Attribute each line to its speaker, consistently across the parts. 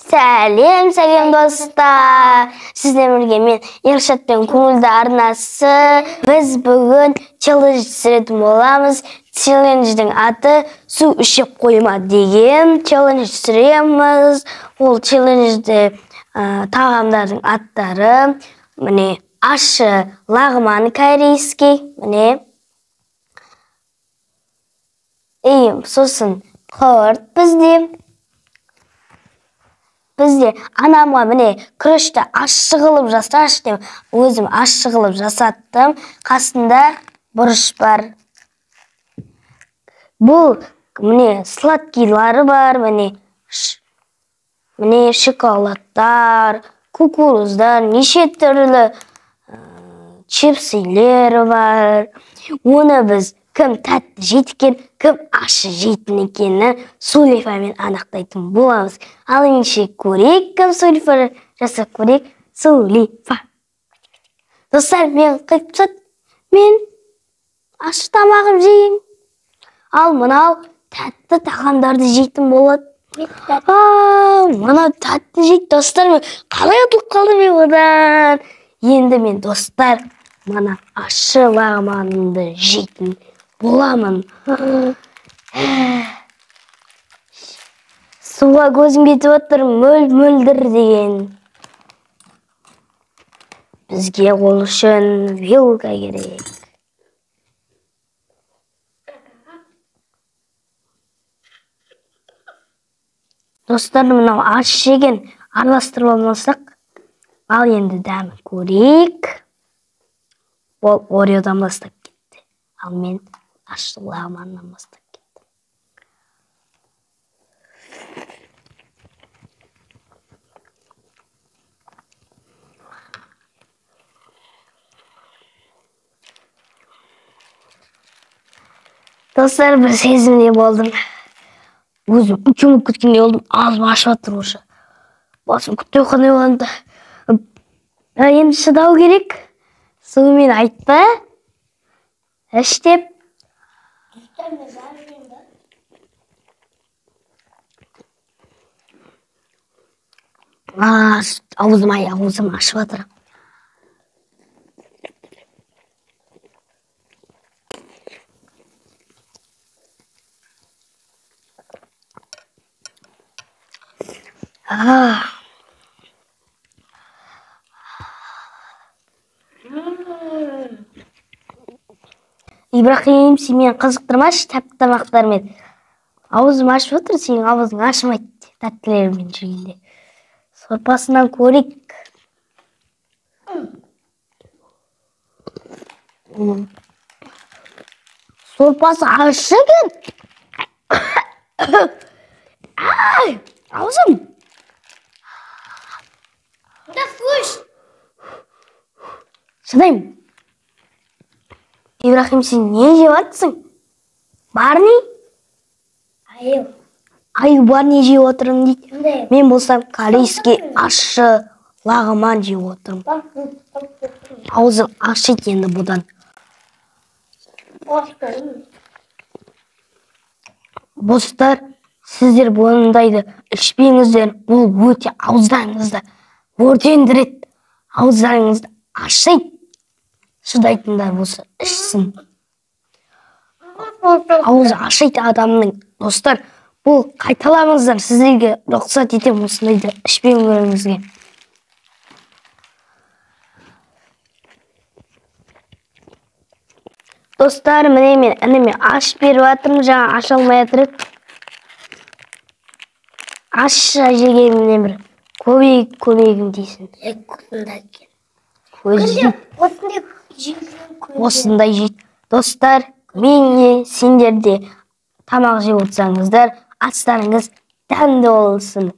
Speaker 1: Сәлем, сәлем достар! Сіздермен бірге мен Ершат пен Көңілді арнасы. Біз бүгін челлендж түсіретін боламыз. Челлендждің аты су ішіп қойма деген челлендж түсіреміз. Ол челленджде тағамдардың аттары міне ащы лағман корейский, міне. И сосын құрт бізде. Бізде анамға міне күрішті ащы қылып жасашы деп өзім ащы қылып жасаттым. Қасында бұрыш бар. Бұл міне сладкийлары бар, міне міне шоколадтар, кукуруздар, неше түрлі чипсилер бар. Оны біз кім тәтті жейді екен, кім ащы жейтін екенін сулифамен анықтайтын боламыз. Ал ендеше көрейік, кім сулифа жасап көрейік. Сулифа. Достар, мен қиып тастады. Мен ащы тамағым жеймін. Ал мынау тәтті тағамдарды жейтін болады. Мынау тәтті жейді, достар. Мен қалай ұтылып қалдым мен одан? Енді мен, достар, мына ащы лағманымды жейтін боламын. Суға көзім кетіп отыр, мөл-мөлдір деген. Бізге ол үшін вилка керек. Достар, мынау ащы жеген араластырып алмасақ, ал енді дәмін көрейік. Ол Ореодан бастап кетті. Ал мен ащы лағманнан бастап кеттім. Достар, бір сезімде болдым. Өзім үлкен болып кеткендей болдым. Аузым ашып жатыр уже. Басым күтпей қандай болғанда. Енді шыдау керек. Сумен айтпа. Іш деп. Аузым ай, аузым ашып жатыр. Ибрахим, сен мені қызықтырмашы тәтті тамақтармен. Аузым ашып отыр, сенің аузың ашымайды тәттілермен жегенде. Сорпасынан көрейік. Сорпасы ащы екен. Ай, аузым. Шыдаймын. Ибрахим, сен не жеп жатсың? Барни?
Speaker 2: Аю.
Speaker 1: Аю барни жеп отырмын дейді. Мен болсам корейский ащы лағман жеп отырмын. Аузым ашиды енді бұдан. Достар, сіздер бұндайды ішпеңіздер. Бұл өте ауыздарыңызды өртендіреді. Ауыздарыңызды ашиды. Шыдайтындар болса ішсін. Ауызы ашиды адамның. Достар, бұл қайталамаңыздар, сіздерге рұқсат етемін осындайды ішпеулеріңізге. Достар, міне мен ініме аш беріп жатырмын, жаңа аша алмай жатыр еді. Ащы жегенімнен бір көбейгім дейсің. Осындай жейді. Достар, мен де сендер де тамақ жеп отырсаңыздар, астарыңыз дәмді болсын.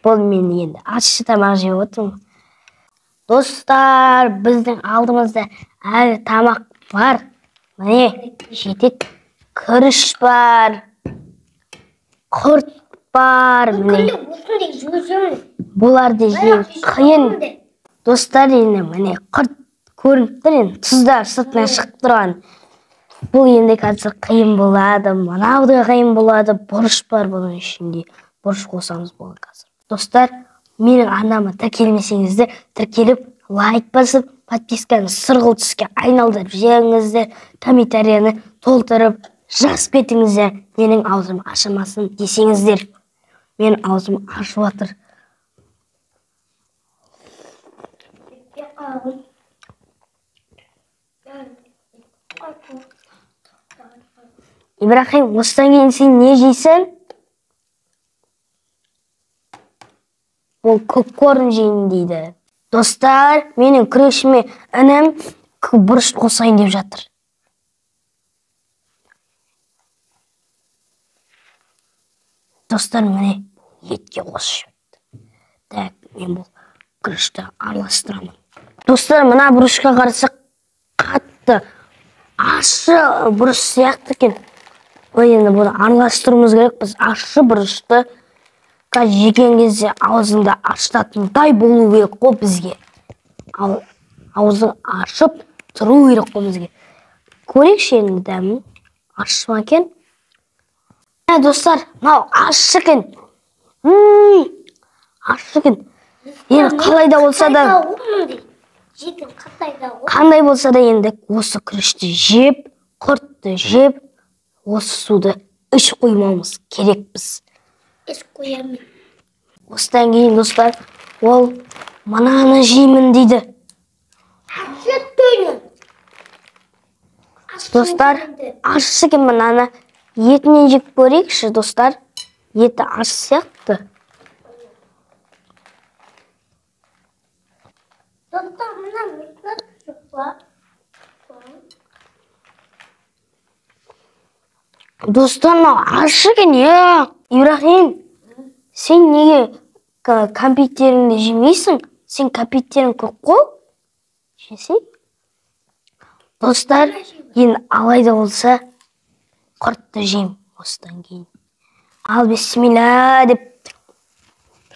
Speaker 1: Бұл мен енді ащы тамақ жеп отырмын. Достар, біздің алдымызда әлі тамақ бар. Міне жетеді. Күріш бар, құрт бар. Міне бұларды жеу қиын. Достар, енді міне құрт көрініп тұр, енді тұздар сыртынан шығып тұрған. Бұл енді қазір қиын болады, мынау да қиын болады. Бұрыш бар бұның ішінде. Бұрыш қосамыз бұған қазір. Достар, менің арнама тіркелмесеңіздер, тіркеліп, лайк басып, подписканы сұрғыл түске айналдырып жіберіңіздер, комментарияны толтырып жазып кетіңіздер. Менің аузым ашымасын десеңіздер. Менің аузым ашып жатыр. Ибрахим, осыдан кейін сен не жейсің? Ол попкорн жеймін дейді. Достар, менің күрешіме інім бұрыш қосайын деп жатыр. Достар, міне етке қосып жіберді. Так, мен бұл күрішті араластырамын. Достар, мына бұрышқа қарасақ қатты ащы бұрыш сияқты екен. Ой, енді бұны араластыруымыз керек. Біз ащы бұрышты жеген кезде аузыңды ашытатындай болу керек қой бізге. Ал аузың ашып тұру керек қой бізге. Көрейікші енді дәмін. Ащы ма екен? Достар, мынау ащы екен. Ащы екен. Енді қалай да болса да, қандай болса да енді осы күрішті жеп, құртты жеп, осы суды ішіп қоймауымыз керекпіз.
Speaker 2: Ішіп қоямын.
Speaker 1: Осыдан кейін достар, ол мынаны жеймін дейді.
Speaker 2: Ащы екен.
Speaker 1: Достар, ащы екен мынаны. Етінен жеп көрейікші, достар. Еті ащы сияқты.
Speaker 2: Достар, мына жоқ па?
Speaker 1: Достар, мынау ащы екен, е. Ибрахим, сен неге кәмпиттеріңді жемейсің? Сен кәмпиттерің көп қой. Жесей. Достар, енді алай да болса құртты жеймін осыдан кейін. Ал бисмилля деп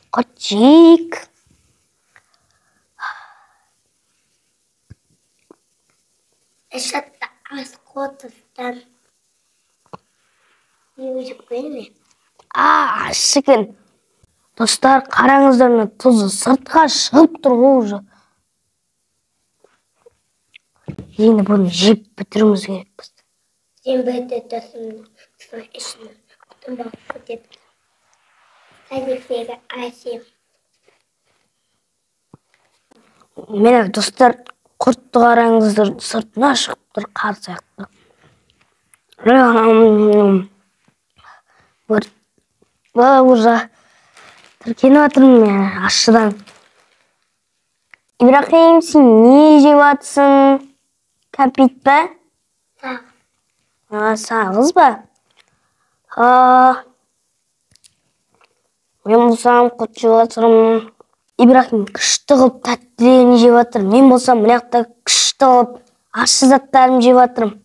Speaker 1: құрт жейік.
Speaker 2: Ешатта ас қотыстан. Не жеп қояйын?
Speaker 1: Ащы екен. Достар, қараңыздар, мына тұзы сыртқа шығып тұр ғой уже. Енді бұны жеп бітіруіміз керекпіз.
Speaker 2: Сен бітірсің, соның ішін құтым болып кетеді. Сәдектегі әсем.
Speaker 1: Міне, достар, құртты қараңыздар, сыртына шығып тұр қар сияқты. Бір уже тіркеніп жатырмын мен ащыдан. Ибрахим, сен не жеп жатсың? Кәмпит пе? Сағыз ба? Мен болсам құрт жеп жатырмын. Ибрахим күшті қылып тәттілерін жеп жатыр. Мен болсам мына жақта күшті қылып ащы заттарын жеп жатырмын.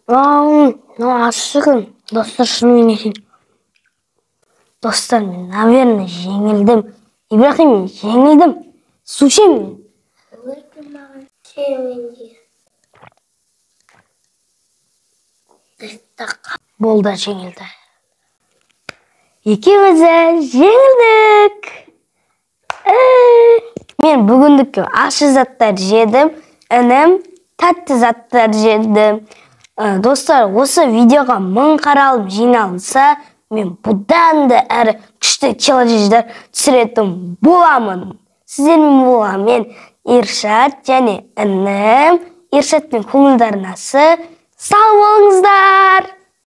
Speaker 1: Мынау ащы екен. Достар, шынымен екен. Достар, мен, наверное, жеңілдім. Ибрахим, мен жеңілдім. Су ішемін мен. Болды, жеңілді. Екеуміз де жеңілдік. Мен бүгіндікке ащы заттар жедім, інім тәтті заттар жеді. Достар, осы видеоға 1000 қаралым жиналса, мен бұдан да әрі күшті челлендждер түсіретін боламын. Сіздермен болған мен Иршат және інім, Иршат пен көңілді арнасы. Сау болыңыздар!